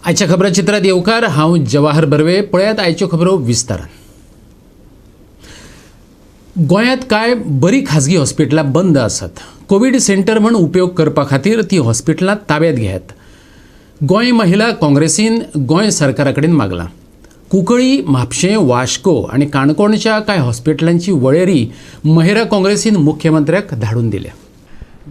आयच्या खबराचित्रात येवकार. हांव जवाहर बर्वे. पळयात आयच्यो खबरो विस्तारान. गोंयांत कांय बरीं खाजगी हॉस्पिटलां बंद आसात. कोवीड सेंटर म्हूण उपयोग करपा खातीर ती हॉस्पिटलां ताब्यात घेयात, गोंय महिला काँग्रेसीन गोंय सरकारा कडेन मागलां. कुंकळी, म्हापशें, वास्को आनी काणकोणच्या कांय हॉस्पिटलांची वळेरी महिला काँग्रेसीन मुख्यमंत्र्याक धाडून दिल्या.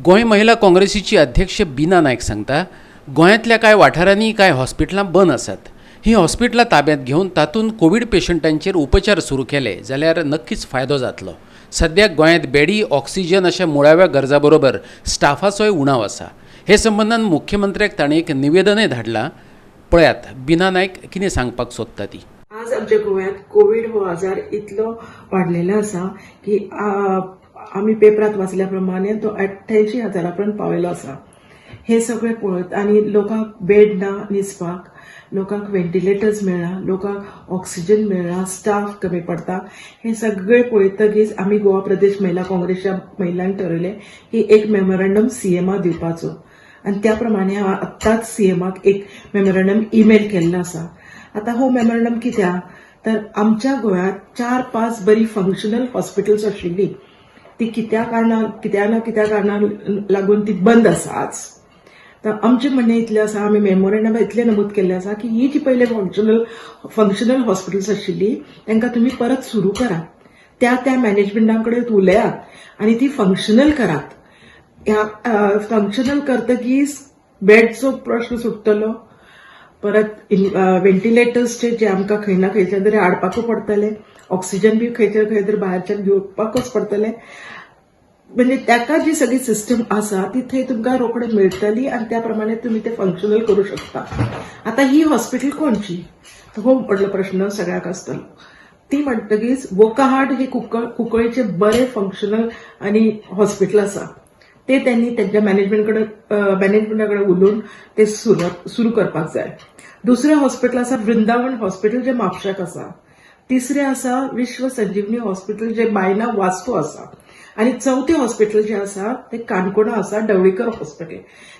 गोंय महिला काँग्रेसीची अध्यक्ष बिना नायक सांगता, गोंयांतल्या कांय वाठारांनी कांय हॉस्पिटलां बंद आसात. ही हॉस्पिटलां ताब्यात घेवन तातूंत कोवीड पेशंटांचेर उपचार सुरू केले जाल्यार नक्कीच फायदो जातलो. सद्याक गोंयांत बेडी, ऑक्सिजन अशा मुळाव्या गरजां बरोबर स्टाफाचोय उणाव आसा. हे संबंदान मुख्यमंत्र्याक ताणें एक निवेदनय धाडलां. पळयात बिना नायक कितें सांगपाक सोदता ती. आज आमच्या गोव्यात कोवीड हो आजार इतलो वाडलेलो आसा की आमी पेपरात वाचल्या प्रमाणे तो 88 हजारा पर्यंत पावलेलो आसा. हे सगळें पळयत आनी लोकांक बेड ना न्हिजपाक, लोकांक व्हेंटिलेटर्स मेळना, लोकांक ऑक्सिजन मेळना, स्टाफ कमी पडटा. हे सगळें पळयतकीच आमी गोवा प्रदेश महिला काँग्रेसच्या महिलांनी ठरयलें की एक मेमोरंडम सीएमाक दिवपाचो आनी त्या प्रमाणे हांव आत्तांच सीएमाक एक मेमोरंडम ईमेल केल्लो आसा. आतां हो मेमोरंडम कित्याक, तर आमच्या गोंयांत चार पांच बरी फंक्शनल हॉस्पिटल्स आशिल्लीं, ती कित्या कारणान, कित्या ना कित्या कारणान लागून ती बंद आसा आज. तर आमचें म्हणणें इतलें आसा, आमी मेमोरेंडमा इतलें नमूद केल्लें आसा की ही जी पयले फंक्शनल हॉस्पिटल्स आशिल्लीं, तांकां तुमी परत सुरू करात, त्या त्या मॅनेजमेंटा कडेन उलयात आनी ती फंक्शनल करात. ह्या फंक्शनल करतकीच बेडचो प्रश्न सुट्टलो, परत व्हेंटिलेटर्सचे जे आमकां खंय ना खंयच्यान तरी हाडपाकूच पडटले, ऑक्सिजन बी खंयच्या खंय तरी भायरच्यान घेवपाकूच पडटले. म्हणजे ताका जी सगळी सिस्टम आसा ती थंय तुमकां रोखडे मेळटली आनी त्या प्रमाणे तुमी ते फंक्शनल करूं शकता. आतां ही हॉस्पिटल कोणची, हो व्हडलो प्रश्न सगळ्याक आसतलो. ती म्हणटकीच वोकाहार्ट हे कुंकळीचे बरे फंक्शनल आनी हॉस्पिटल आसा. ते त्यांनी त्यांच्या मॅनेजमेंटा कडेन उलोवन ते सुरू करपाक जाय. दुसरें हॉस्पिटल आसा वृंदावन हॉस्पिटल, जे म्हापशाक आसा. तिसरें आसा विश्व संजीवनी हॉस्पिटल, जे बायना वास्को आसा. आनी चवथें हॉस्पिटल जें आसा तें काणकोणा आसा, ढवळीकर हॉस्पिटल.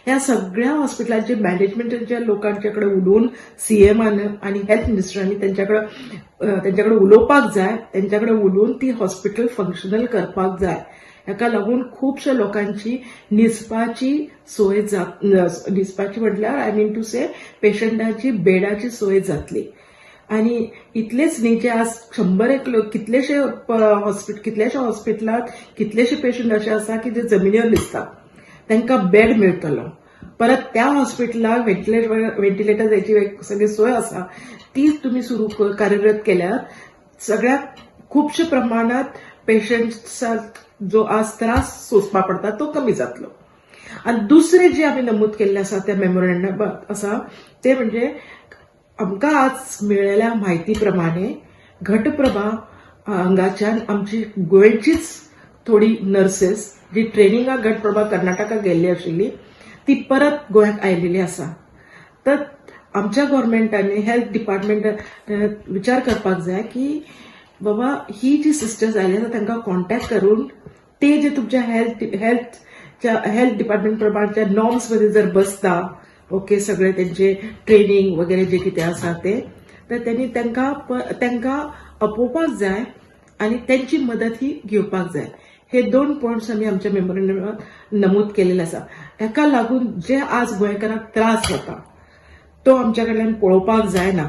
ह्या सगळ्या हॉस्पिटलांचे मॅनेजमेंटाच्या लोकांच्या कडेन उलोवन सीएमान आनी हेल्थ मिनिस्टरांनी तेंच्या कडेन उलोवपाक जाय. तेंच्या कडेन उलोवन ती हॉस्पिटल फंक्शनल करपाक जाय. हाका लागून खुबश्या लोकांची न्हिजपाची सोय जात, न्हिजपाची म्हटल्यार I mean to से पेशंटाची बेडाची सोय जातली. आनी इतलेच न्ही, जे आज शंबर एक लोक कितलेशे कितल्याशे हॉस्पिटलांत कितलेशे पेशंट अशे आसा की जे जमिनीर न्हिजता, तांकां बेड मेळटलो. परत त्या हॉस्पिटलाक व्हेंटिलेटर सगळी सोय आसा, ती तुमी सुरू कार्यरत केल्यार सगळ्या खुबशे प्रमाणात पेशंट्साक जो आज त्रास सोंसपा पडटा तो कमी जातलो. आनी दुसरें जे आमी नमूद केल्लें आसा त्या मेमोरेंडमात आसा, ते म्हणजे आमकां आज मेळ्ळेल्या म्हायती प्रमाणे घटप्रभा हांगाच्यान आमची गोंयचीच थोडी नर्सेस जी ट्रेनिंगाक घटप्रभा कर्नाटकाक गेल्ली आशिल्ली, ती परत गोंयांत आयलेली आसा. तर आमच्या गव्हर्मेंटांनी, हेल्थ डिपार्टमेंट विचार करपाक जाय की बाबा, ही जी सिस्टर्स आयली आसा, तांकां कॉन्टॅक्ट करून ते जे तुमच्या हेल्थ डिपार्टमेंट प्रमाणच्या नॉर्म्स मध्ये जर बसता, ओके, सगळे त्यांचे ट्रेनिंग वगैरे जे कितें आसा ते, तर त्यांनी तांकां आपोवपाक जाय आनी त्यांची मदत ही घेवपाक जाय. हे दोन पॉयंट्स आमी आमच्या मेमोरेंडमात नमूद केलेले आसा. हाका लागून जे आज गोंयकारांक त्रास जाता तो आमच्या कडल्यान पळोवपाक जायना,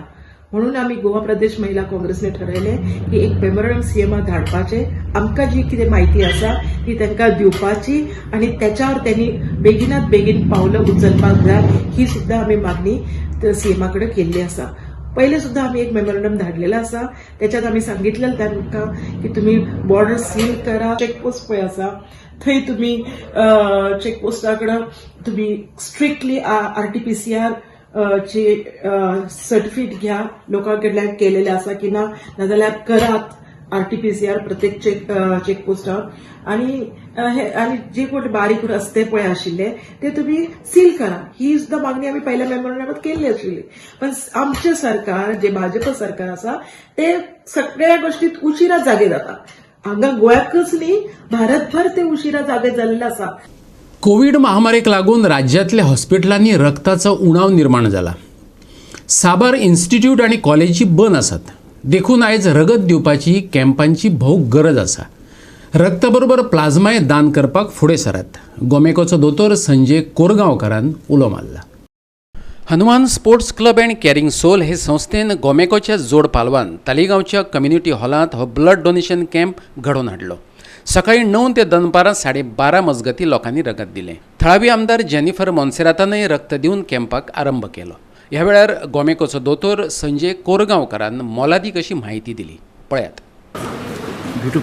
म्हणून आमी गोवा प्रदेश महिला काँग्रेसने ठरयलें की एक मेमोरंडम सीएमाक धाडपाचें, आमकां जी कितें म्हायती आसा ती तांकां दिवपाची आनी त्याच्यावर त्यांनी बेगिनात बेगीन पावलं उचलपाक जाय, ही सुद्दां आमी मागणी सीएमा कडेन केल्ली आसा. पयलें सुद्दां आमी एक मेमोरंडम धाडलेलें आसा. त्याच्यात आमी सांगितलें तांकां की तुमी बॉर्डर सील करा, चेकपोस्ट पळय आसा थंय तुमी चेकपोस्टा कडेन तुमी स्ट्रिक्टली आरटीपीसीआर ची सर्टिफिकेट घ्या, लोकां कडल्यान केलेले आसा की ना, नाजाल्यार करात आरटीपीसीआर प्रत्येक चेकपोस्टार. आणि हे आणि जे कोण बारीक रस्ते पळय आशिल्ले ते तुमी सील करा, ही सुद्दां मागणी आमी पहिल्या मेमोरंडमात केल्ली आशिल्ली. पण आमचें सरकार, जे भाजप सरकार आसा, ते सगळ्या गोष्टीत उशिरा जागे जाता. हांगा गोंयाकच न्ही, भारतभर ते उशिरा जागे जाल्ले आसा. कोवीड महामारीक लागून राज्यांतल्या हॉस्पिटलांनी रक्ताचो उणाव निर्माण जाला. साबार इन्स्टिट्यूट आनी कॉलेजी बंद आसात, देखून आयज रगत दिवपाची कॅम्पांची भोव गरज आसा. रक्ता बरोबर प्लाझ्माय दान करपाक फुडें सरात. गोमेकोचो दोतोर संजय कोरगांवकारान उलो मारला. Hanuman sports club and caring soul हे संस्थेन गोमेकोच्या जोड पालवान तालिगांवच्या कम्युनिटी हॉलांत हो ब्लड डोनेशन कॅम्प घडोवन हाडलो. सकाळी 9 ते दनपारां 12:30 मजगतीं लोकांनी रगत दिलें. थळावी आमदार जेनिफर मोन्सेरातानय रक्त दिवन कॅम्पाक आरंभ केलो. ह्या वेळार गोमेकोचो दोतोर संजय कोरगांवकारान मोलादीक अशी म्हायती दिली. पळयात. Due to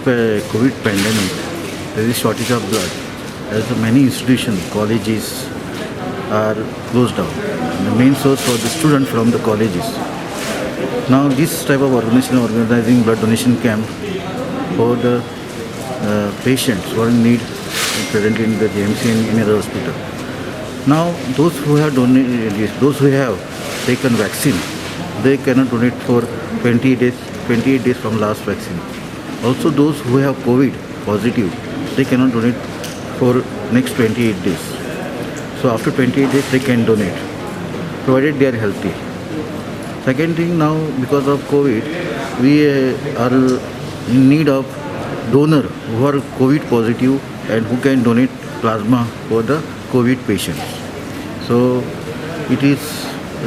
COVID pandemic, there is shortage of blood. As many institutions, colleges are closed down. The main source for the student from the colleges. Now this type of organization organizing blood donation camp for the patients who are in need presently in the JMC and any other hospital. Now those who have donated, those who have taken vaccine, they cannot donate for 20 days, 28 days from last vaccine. Also those who have COVID positive, they cannot donate for next 28 days. So after 28 days they can donate, provided they are healthy. Second thing, now because of COVID, we are in need of donor who are COVID positive and who can donate plasma for the COVID patients. So it is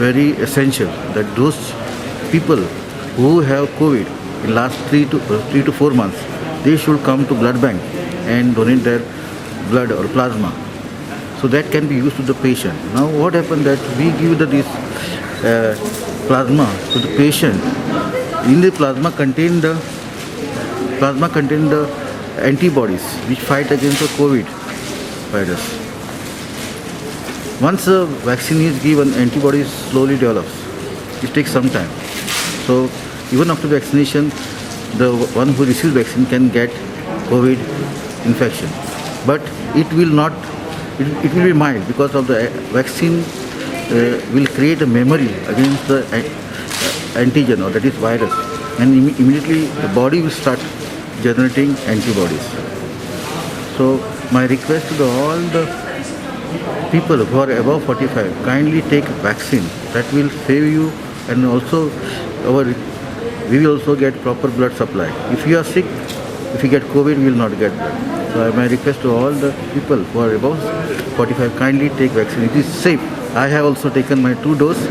very essential that those people who have COVID in last 3 to 4 months, they should come to blood bank and donate their blood or plasma. So that can be used to the patient. Now what happened that we give this plasma to the patient. In the plasma contain the antibodies which fight against the COVID virus. Once a vaccine is given, antibodies slowly develops. It takes some time. So even after vaccination, the one who receives vaccine can get COVID infection, but it will not. It will be mild because of the vaccine will create a memory against the antigen, or that is virus, and immediately the body will start generating antibodies. So my request to all the people who are above 45, kindly take vaccine. That will save you, and also we will also get proper blood supply. If you are sick, if you get COVID, we will not get blood. So my request to all the people who are above 45, kindly take vaccine. It is safe. I have also taken my 2 doses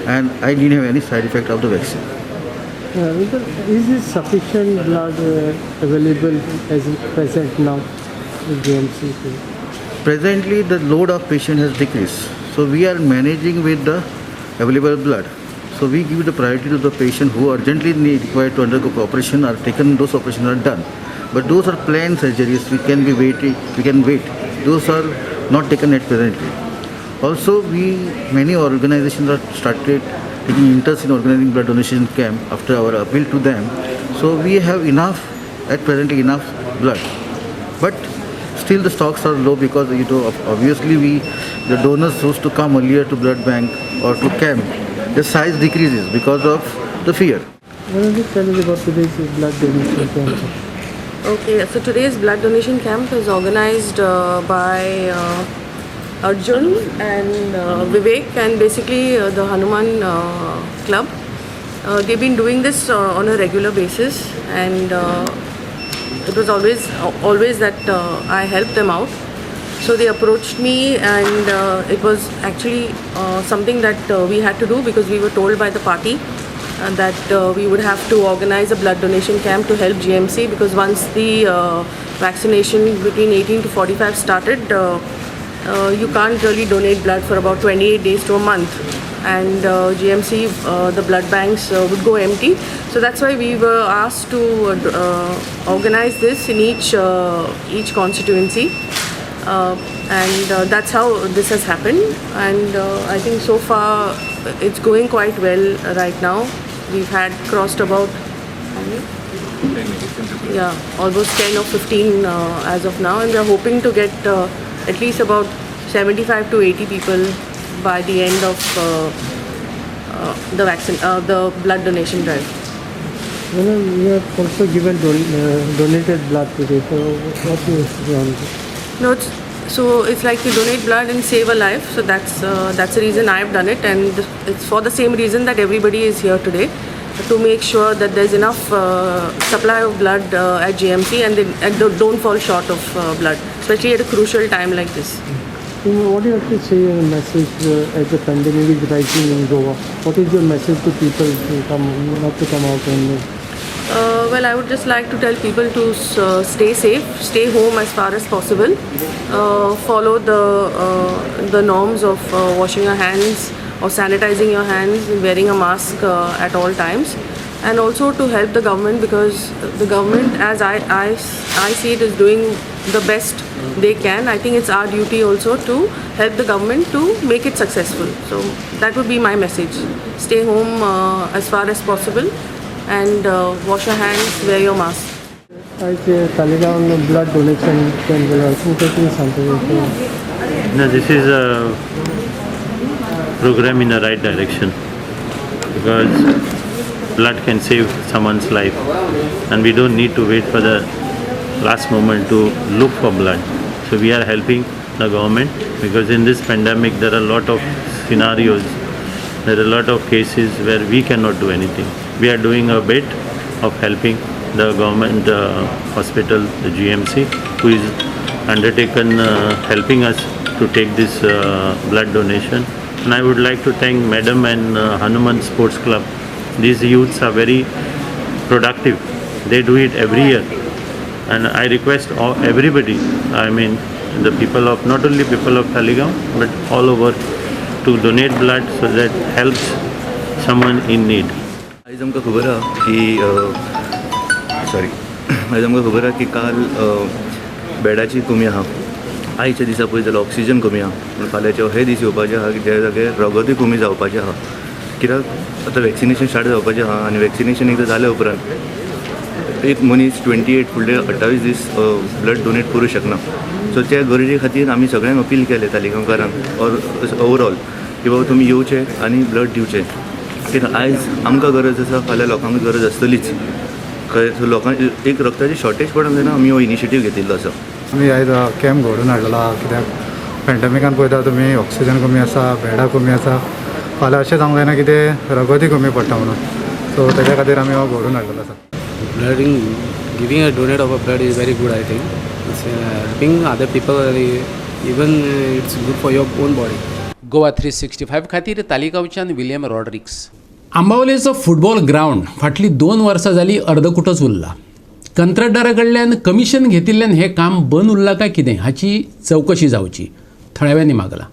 and I didn't have any side effect of the vaccine. Is there sufficient blood available as present now with JMC? Presently, the load of patient has decreased. So we are managing with the available blood. So we give the priority to the patient who urgently required to undergo operation or taken, those operations are done. But those are planned surgeries, we can be waiting, we can wait. Those are not taken at presently. Also, many organizations are started taking interest in organizing blood donation camp after our appeal to them. So we have enough, at presently enough blood. But still the stocks are low because, you know, obviously the donors used to come earlier to blood bank or to camp. The size decreases because of the fear. What do you tell us about today's blood donation camp? Okay, so today's blood donation camp is organized by Arjun and Vivek and basically the Hanuman Club. They've been doing this on a regular basis, and it was always that I helped them out. So they approached me, and it was actually something that we had to do because we were told by the party that we would have to organize a blood donation camp to help GMC, because once the vaccination between 18 to 45 started, you can't really donate blood for about 28 days to a month, and GMC, the blood banks would go empty. So that's why we were asked to organize this in each constituency. And that's how this has happened, and I think so far it's going quite well right now. We've had crossed about how many? Yeah, almost 10 or 15 as of now, and we are hoping to get at least about 75 to 80 people by the end of the vaccine, the blood donation drive. You know, we have also given donated blood today. So what do you say on this? No, So it's like you donate blood and save a life. So that's the reason I've done it, and it's for the same reason that everybody is here today, to make sure that there's enough supply of blood at GMC and they and don't fall short of blood, especially at a crucial time like this. What do you have to say in a message as the pandemic is rising in Goa? What is your message to people to come, not to come out and Well, I would just like to tell people to stay safe, stay home as far as possible, follow the norms of washing your hands or sanitizing your hands and wearing a mask at all times, and also to help the government, because the government, as I see it, is doing the best they can. I think it's our duty also to help the government to make it successful. So that would be my message. Stay home as far as possible and wash your hands, wear your mask. आयज Taleigao blood donation camp जालो, तुमकां कितें सांगता? No, this is a program in the right direction because blood can save someone's life, and we don't need to wait for the last moment to look for blood. So we are helping the government because in this pandemic there are a lot of scenarios, there are a lot of cases where we cannot do anything. We are doing a bit of helping the government hospital, the GMC, who is undertaken helping us to take this blood donation. And I would like to thank Madam and Hanuman Sports Club. These youths are very productive. They do it every year. And I request everybody, I mean the people of, not only people of Taleigao, but all over, to donate blood so that helps someone in need. आयज आमकां खबर आहा की sorry आयज आमकां खबर आहा की काल बेडाची कमी आहा. आयच्या दिसा पळय जाल्यार ऑक्सिजन कमी आहा, पूण फाल्यांचे हे दीस येवपाचे आहा की ज्या जाग्यार रगतूय कमी जावपाचें आहा. कित्याक आतां वॅक्सिनेशन स्टार्ट जावपाचें आहा आनी वॅक्सिनेशन एकदां जाल्या उपरांत एक मनीस 28 फुडले 28 दीस ब्लड डोनेट करूं शकना. सो त्या गरजे खातीर आमी सगळ्यांक अपील केलें तालिगांवकारांक ऑर ओवरऑल की बाबा तुमी येवचे आनी ब्लड दिवचे. कित्याक आयज आमकां गरज आसा, फाल्यां लोकांक गरज आसतलीच. कळ्ळें? सो लोकांक एक रक्ताची शॉर्टेज पडोंक जायना, आमी हो इनिशिएटीव घेतिल्लो आसा. आमी आयज कॅम्प घडोवन हाडलेलो आहा कित्याक पॅन्डेमिकान पळयता तुमी ऑक्सिजन कमी आसा, बेडां कमी आसा. फाल्यां अशें जावंक जायना कितें रगतूय कमी पडटा म्हणून. सो तेज्या खातीर आमी हो घडोवन हाडलेलो आसा. Blooding, giving a donate of a blood is very good. I think it's helping other people, even it's good for your own body. Goa 365 खातीर तालिगांवच्यान विलियम रॉड्रिक्स. आंबावलेचो फुटबॉल ग्रावंड फाटलीं 2 वर्सां जालीं अर्दकुटोच उरला. कंत्राटदारा कडल्यान कमिशन घेतिल्ल्यान हें काम बंद उरलां काय कितें हाची चवकशी जावची, थळाव्यांनी मागलां.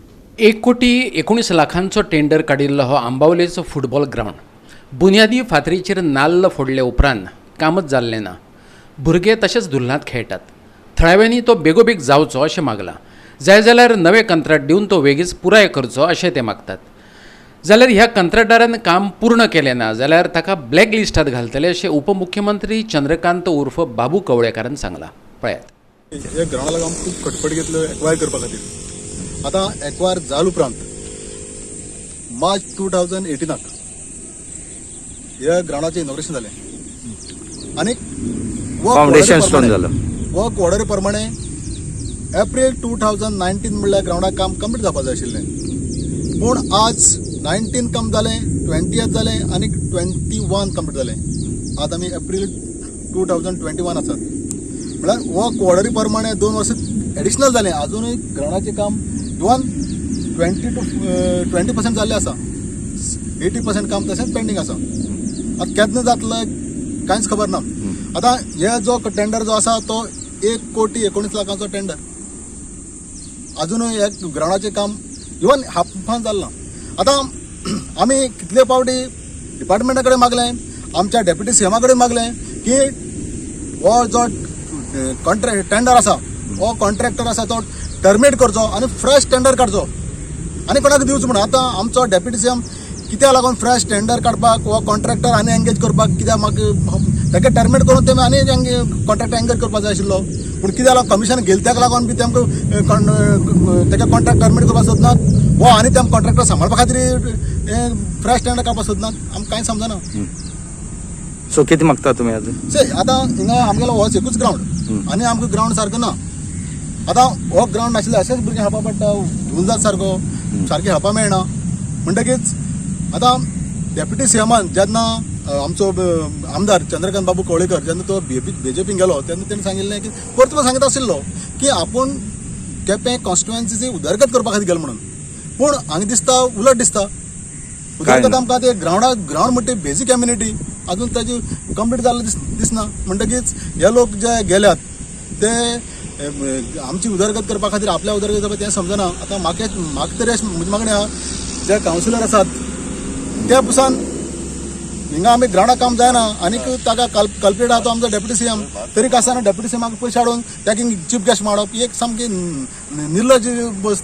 1,19,00,000 टेंडर काडिल्लो हो आंबावलेचो फुटबॉल ग्रावंड बुन्यादी फातरीचेर नाल्ल फोडले उपरांत कामच जाल्लें ना. भुरगे तशेंच धुल्लांत खेळटात. थळाव्यांनी तो बेगोबेग जावचो अशें मागलां. जाय जाल्यार नवें कंत्राट दिवन तो वेगीच पुराय करचो अशें ते मागतात. जाल्यार ह्या कंत्राटदारान काम पूर्ण केलें ना जाल्यार ताका ब्लॅक लिस्टात घालतले अशें उपमुख्यमंत्री चंद्रकांत उर्फ बाबू कवळेकारान सांगलां. पळयात. ह्या ग्रावंडा लागून खूब खटपट घेतल्यो एक्वायर करपा खातीर. आतां एक्वायर जाल उपरांत मार्च 2018 ह्या ग्रावंडाचें इनॉग्रेशन जालें आनी फावंडेशन स्टोन जालो. वर्क ऑर्डरी प्रमाणे एप्रील 2019 म्हणल्यार ग्रावंडाक काम कंप्लीट जावपा जाय आशिल्लें, पूण आज 19 काम जालें, 20 जालें आनी 21 कंप्लीट जालें. आतां आमी एप्रील 2021 आसात. म्हळ्यार वर्क ऑर्डरी प्रमाणे 2 वर्सां एडिशनल जालें, आजुनूय ग्रावंडाचें काम इवन 20 to 20% जाल्लें आसा. 80% काम तशेंच पेंडींग आसा. आतां केन्ना जातलें कांयच खबर ना. आतां हे जो टेंडर जो आसा तो 1,19,00,000 टेंडर, आजुनूय हे ग्रावंडाचें काम इवन हाफान जाल्लां. आतां आमी कितले पावटी डिपार्टमेंटा कडेन मागलें, आमच्या डेप्युटी सीएमा कडेन मागलें की हो जो कॉन्ट्रॅक्ट टेंडर आसा, हो कॉन्ट्रॅक्टर आसा तो टर्मिनेट करचो आनी फ्रेश टेंडर काडचो आनी कोणाक दिवचो म्हणून. आतां आमचो डेप्युटी सीएम कित्याक लागून फ्रेश टेंडर काडपाक हो कॉन्ट्रॅक्टर आनी एंगेज करपाक कित्याक म्हाका ताका टर्मिनेट करून तेमी आनी कॉन्ट्रॅक्टर एंगेज करपाक जाय आशिल्लो, पूण कित्याक लागून कमिशन घेतले ताका लागून बी तेमकां ताका कॉन्ट्रॅक्ट टर्मिनेट करपाक सोदनात वो आनी तेम कॉन्ट्रॅक्टर सांबाळपा खातीर फ्रेश टेंडर काडपाक सोदनात. आमकां कांय समजना. सो कितें मागता तुमी आतां? से आतां हिंगा आमगेलो हो एकूच ग्रावंड आनी आमकां ग्रावंड सारको ना. आतां हो ग्रावंड नाशिल्ले अशेंच भुरगीं खेळपा पडटा, धूल जाता सारको, सारकें खेळपा मेळना. म्हणटकीच आतां डेप्युटी सीएमान जेन्ना आमचो आमदार चंद्रकांत बाबू कवळेकर जेन्ना तो बीजेपीन गेलो तेन्ना तेणें सांगिल्लें की परतून सांगत आशिल्लो की आपूण केपें कॉन्स्टिट्युएन्सीची उदरगत करपा खातीर गेलो म्हणून. पूण हांगा दिसता उलट दिसता. उदरगत आमकां ते ग्रावंड म्हणटा बेजीक कम्युनिटी अजून ताजी कंप्लीट जाल्लें दिसना. म्हणटकीच हे लोक जे गेल्यात ते आमची उदरगत करपा खातीर आपल्या उदरगत करपा तें समजना. आतां म्हाका तरी अशें म्हजी मागणी आहा, जे कावन्सिलर आसात त्या पसान हिंगा आमी ग्रावंडाक काम जायना आनीक ताका कल्प्रेट आहा तो आमचो डेप्युटी सीएम, तरी आसतना डेप्युटी सीएमाक पयशे हाडून ताका चीफ गेस्ट माडप ही एक सामकी निर्लज बस.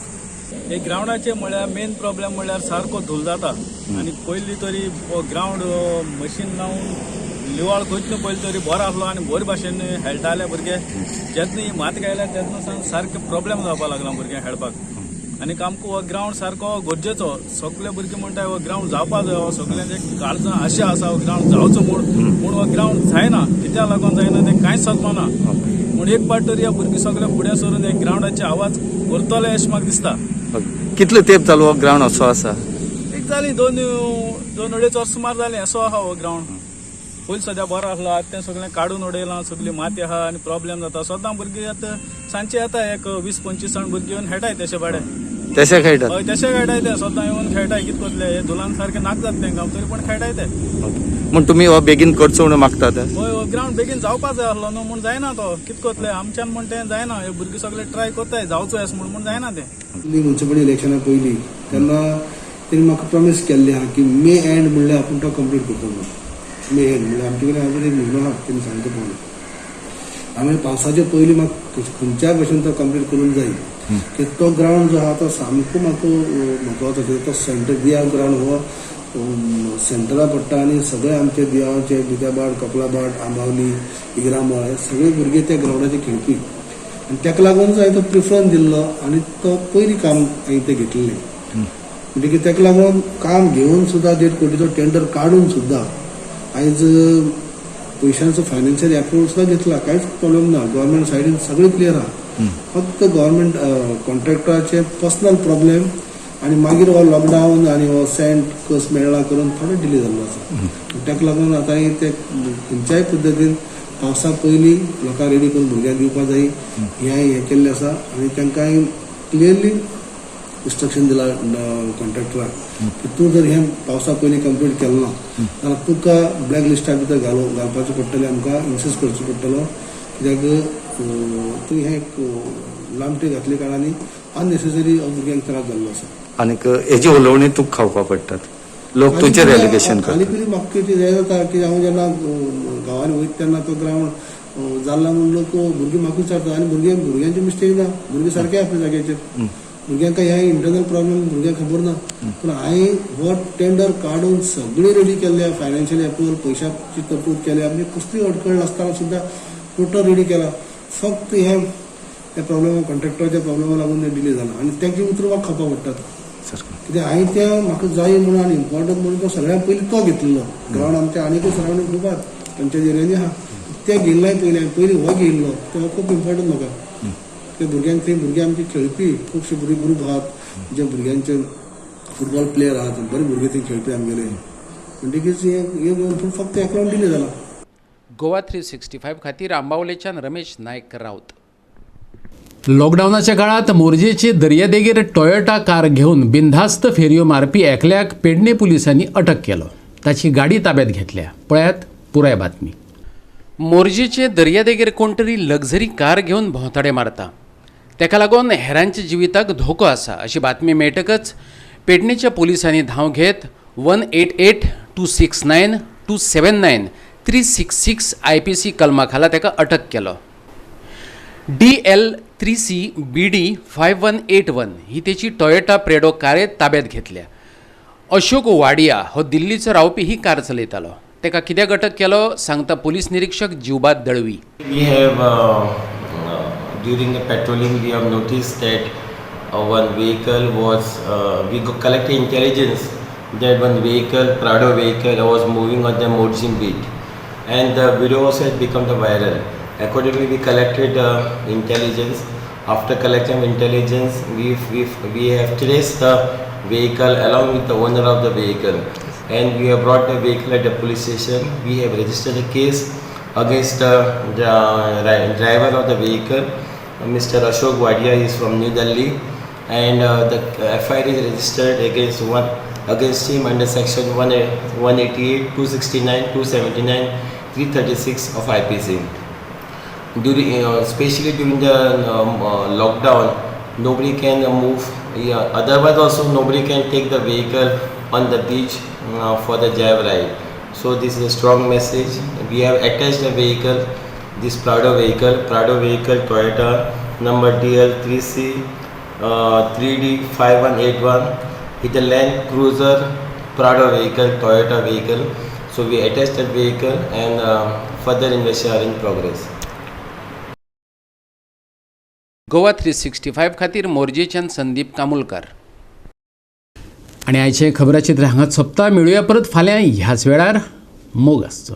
हे ग्रावंडाचे म्हळ्यार मेन प्रॉब्लेम म्हळ्यार सारको धूल जाता आनी पयलीं तरी ग्रावंड मशीन लावन लिवाळ खंयतलो पयलीं तरी बरो आसलो आनी बरे भाशेन खेळटाले भुरगे. जेन्ना ही मात गायल्या तेन्ना सावन सारके प्रॉब्लेम जावपाक लागला भुरग्यांक खेळपाक. आनी आमकां हो ग्रावंड सारको गरजेचो. सगळे भुरगे म्हणटा हो ग्रावंड जावपा जाय, सगळ्यांचे काळजां आशा आसा हो ग्रावंड जावचो म्हूण. पूण हो ग्रावंड जायना, कित्याक लागून जायना तें कांयच समजना. पूण एक पाट तरी ह्या भुरगीं सगळे फुडें सरून हे ग्रावंडाचे आवाज करतले अशें म्हाका दिसता. कितलो तेंप चालू हो ग्रावंड असो आसा? एक जाली दोन अडेच वर्स सुमार जालीं असो आहा हो ग्रावंड. पयलीं सद्या बरो आसलो, आतां तें सगळें काडून उडयलां, सगळी माती आहा आनी प्रॉब्लेम जाता. सदां भुरगीं आतां सांजचे येता एक 20-25 जाण भुरगीं येवन खेळटाय तेशे भाडे तशे खेळटात. हय तशे खेळटाय ते सदां येवन खेळटाय. कितें करतले, हे धुलान सारकें नाक जाता तेंकां, तरी पण खेळटाय ते. म्हूण तुमी हो बेगीन करचो म्हणून मागतात? हय, हो ग्रावंड बेगीन जावपा जाय आसलो न्हू, म्हूण जायना तो. कितें करतले आमच्यान म्हण तें जायना. हे भुरगीं सगळे ट्राय करताय जावचो अशें म्हूण, म्हूण जायना तें. म्युनिसिपल इलेक्शना पयलीं तेन्ना तेणी म्हाका प्रॉमीस केल्लें आहा की मे एंड म्हणल्यार आपूण तो कंप्लीट करतलो म्हणून. मे एंड म्हणल्यार आमचे कडेन अजून एक म्हयनो आहा तेणी सांगता पळोवन. आमी पावसाचे पयलीं म्हाका खंयच्याय भशेन तो कंप्लीट करूंक जाय. की तो ग्रावंड जो आहा तो सामको म्हाका म्हत्वाचो. तो सेंटर दिया ग्रावंड हो सेंटरा पडटा आनी सगळे आमचे दियाचे बिद्याबाड, कपलाबाड, आंबावली, इग्रामळ हे सगळे भुरगे त्या ग्रावंडाचे खेळपी आनी ताका लागून हांवें तो प्रिफरन्स दिल्लो आनी तो पयलीं काम हांवें तें घेतलेलें. म्हणटकीर ताका लागून काम घेवन सुद्दां 1.5 कोटीचो टेंडर काडून सुद्दां आयज पयशांचो फायनान्शियल एप्रुवल सुद्दां घेतला, कांयच प्रॉब्लेम ना. गव्हर्मेंट सायडीन सगळें क्लियर आहा. फक्त गव्हर्मेंट कॉन्ट्रॅक्टराचे पर्सनल प्रॉब्लेम आनी मागीर हो लॉकडावन आनी हो सेंट कस मेळ्ळा करून थोडो डिले जाल्लो आसा. ताका लागून आतां ते खंयच्याय पद्दतीन पावसा पयलीं लोकांक रेडी करून भुरग्यांक दिवपा जाय हें हांवें हें केल्लें आसा. आनी तांकां हांवें क्लियरली इन्स्ट्रक्शन दिलां कॉन्ट्रॅक्टराक की तूं जर हें पावसा पयलीं कंप्लीट केलें ना जाल्यार तुका ब्लॅक लिस्टा भितर घालपाचें पडटलें, आमकां इन्सिस्ट करचो पडटलो. कित्याक तूं हें लांबटे घातले कारणांनी अननेसेसरी भुरग्यांक त्रास जाल्लो आसा. आनीक हेजी उलोवणी तुका खावपा पडटात, लोक तुजेर एलिगेशन करतात. खाली पयलीं म्हाका कितें हें जाता की हांव जेन्ना गांवांनी वयता तेन्ना तो ग्रावंड जाला म्हूण लोक भुरगीं म्हाका विचारता आनी भुरग्यांची मिस्टेक ना, भुरगीं सारके आपल्या जाग्याचेर. भुरग्यांक ह्या इंटरनल प्रॉब्लेम भुरग्यांक खबर ना. पूण हांवें हो टेंडर काडून सगळें रेडी केल्लें, फायनान्शियल एप्रुवल पयशांची तरतूद केल्या, म्हणजे कसली अडखळ नासतना सुद्दां टोटल रेडी केला. फक्त हे त्या प्रॉब्लेमा कॉन्ट्रॅक्टराच्या प्रॉब्लेमा लागून तें डिले जाला आनी तांची उतरां म्हाका खावपाक पडटात. कित्याक हांवें तें म्हाका जाय म्हणून आनी इम्पॉर्टंट म्हणून तो सगळ्यांत पयलीं तो घेतलेलो ग्रावंड. आमच्या आनीकूय सरावंडींग खूब आहात पंचायत एरियांनी आहा, ते घेयल्ले पयलीं पयलीं हो घेयल्लो तो खूब इम्पॉर्टंट म्हाका. ते भुरग्यांक थंय भुरगे आमचे खेळपी खुबशे भुरगे ग्रूप आहात जे भुरग्यांचे फुटबॉल प्लेयर आहात, बरे भुरगे थंय खेळपी आमगेले. म्हणटकीच हें फक्त एक रावंड डिले जाला. गोवा 365 खातीर आंबावलेच्यान रमेश नायक राऊत. लॉकडावनाच्या काळात मोरजेचे दर्यादेगेर टोयोटा कार घेवन बिनधास्त फेरयो मारपी एकल्याक पेडणे पुलिसांनी अटक केलो. ताची गाडी ताब्यात घेतल्या. पळयात पुराय बातमी. मोरजेचे दर्यादेगेर कोण तरी लक्झरी कार घेवन भोंवताडे मारता, ताका लागून हेरांच्या जिविताक धोको आसा अशी बातमी मेळटकच पेडणेच्या पुलिसांनी धांव घेत 188 269 279 366 IPC कलमा खाला ताका अटक केलो. DL 3C BD 5181 ही तेची टोयोटा प्रेडो कारे ताब्यात घेतल्या. अशोक वाडिया हो दिल्लीचो रावपी ही कार चलयतालो. ताका कित्याक अटक केलो सांगता पोलीस निरीक्षक Jivba Dalvi. We have during the patrolling we have noticed that one vehicle was we collected intelligence that one vehicle, Prado vehicle, was moving on the Morjim beat, and the video also had become the viral. Accordingly, we collected intelligence. After collecting intelligence, we have traced the vehicle along with the owner of the vehicle, and we have brought the vehicle at the police station. We have registered a case against the driver of the vehicle, Mr. Ashok Wadia. Is from New Delhi, and the FIR is registered against him under section 1 188, 269, 279, 336 of IPC. During especially during the lockdown, nobody can move. Yeah, otherwise also nobody can take the vehicle on the beach for the joy ride. So this is a strong message. We have attached the vehicle, this Prado vehicle Toyota, number DL 3C 3D 5181 with the Land Cruiser Prado vehicle, Toyota vehicle. So we attached that vehicle and further investigation are in progress. Goa 365 खातीर मोरजेच्यान संदीप कामुलकार. आनी आयचें खबराचित्र हांगाच सोंपता. मेळुया परत फाल्यां ह्याच वेळार. मोग आसचो.